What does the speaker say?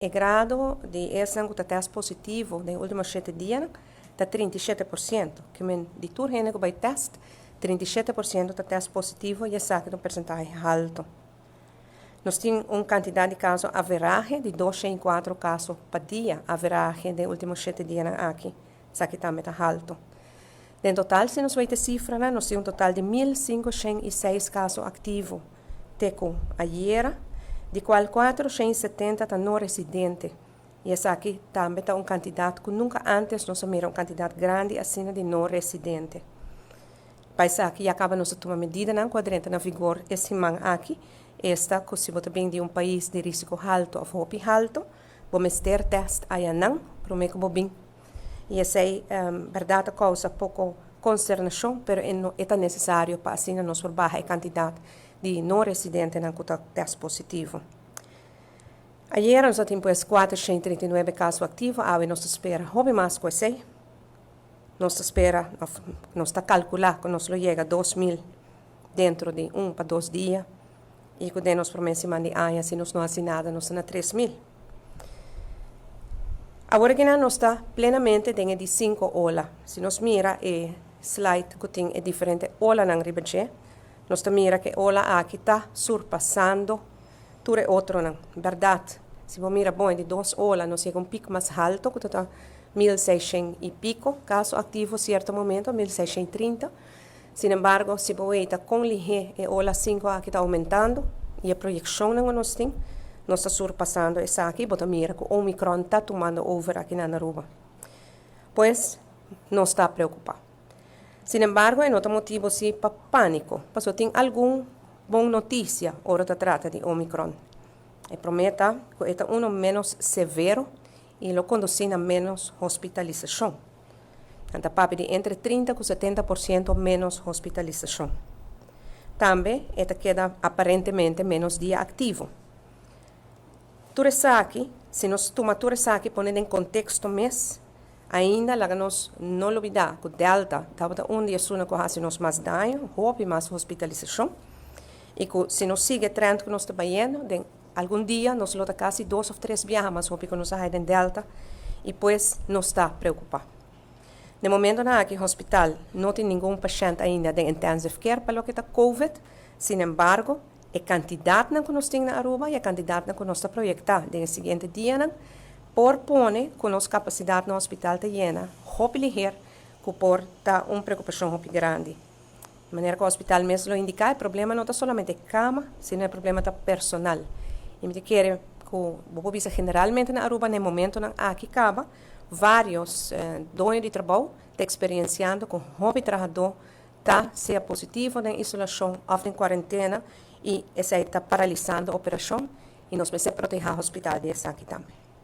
E grado di esnan ku ta tèst positivo den e último shete dianan ta 37%. Ke men di tur hende ku bai tèst, 37% ta tèst positivo i esaki ta un persentahe haltu. Nos tin un kantidat di kaso averahe di 204 kaso pa dia averahe den e último shete dianan aki. Esaki tambe ta haltu. Den total si nos wei te sifranan nos tin un total di 1506 kaso aktivo te ku ayera, di kual 470 ta no residente. I esaki tambe ta un kantidat ku nunka ántes nos a mira un kantidat grandi asina di no residente. Pa esaki ya kaba nos a tuma medidanan ku a drenta na vigor e siman aki, esta ku si bo ta bin di un pais di risiko haltu òf hopi haltu, bo mester tèst ayanan promé ku bo bin. I esei bèrdat ta kousa poko konsternashon, pero e no e ta nesesario pa asina nos por baha e kantidat di no residentenan ku ta tèst positivo. Ayera nos a tin pues 439 kaso aktivo, awe nos ta spera hopi mas ku esei. Nos ta spera òf nos ta kalkulá ku nos lo yega 2000 dentro di un pa dos dia i ku den nos promé siman di aña si nos no hasi nada nos ta na 3000. Awor aki nan nos ta plenamente den e di sinku ola. Si nos mira e slide ku tin e diferente olanan riba dje, nos ta mira ku e ola aki ta surpasando tur e otronan. Bèrdat, si bo mira bon e di dos ola nos yega un pik mas haltu ku ta ta 1600 i piko kaso aktivo sierto momento, 1630. Sin embargo, si bo weita kon lihé e ola sinku aki ta oumentando i e proyekshonnan ku nos tin, nos ta surpasando esaki i bo ta mira ku Omicron ta tumando over aki na Aruba. Pues, nos ta preokupá. Sin embargo, e no ta motibu si pa pániko, pasobra tin algun bon notisia ora ta trata di Omicron. E promé ta ku e ta unu ménos severo i lo kondusí na ménos hospitalisashon. Nan ta papia di entre 30 ku 70% ménos hospitalisashon. Tambe e ta keda aparentemente ménos dia aktivo. Tur esaki, si nos tuma tur esaki pone den konteksto mes, ainda laga nos no lubidá ku Delta tabata un di esunnan ku a hasi nos mas daño, hopi mas hospitalisashon, i ku si nos sigui e trend ku nos ta bayendo, den algun dia nos lo ta kasi dos òf tres biaha mas hopi ku nos a haña den Delta i pues nos ta preokupá. Den momentonan aki hospital no tin ningun pashènt ainda den intensive care pa loke ta covid, sin embargo e kantidatnan ku nos tin na Aruba i e kantidatnan ku nos ta proyektá den e siguiente dianan por pone ku nos kapasidat na hospital ta yena hopi liher ku por ta un preokupashon hopi grandi. Di manera ku hospital mes lo indiká e problema no ta solamente kama, sino e problema ta personal. I mi ta kere ku bo por bisa generalmente na Aruba na e momentonan aki kaba vários doño di trabou ta eksperensiando ku hopi trahadó ta sea positivo den isolashon òf den kuarentena i esei ta paralisando operashon i nos mester protehá hospital di esaki tambe.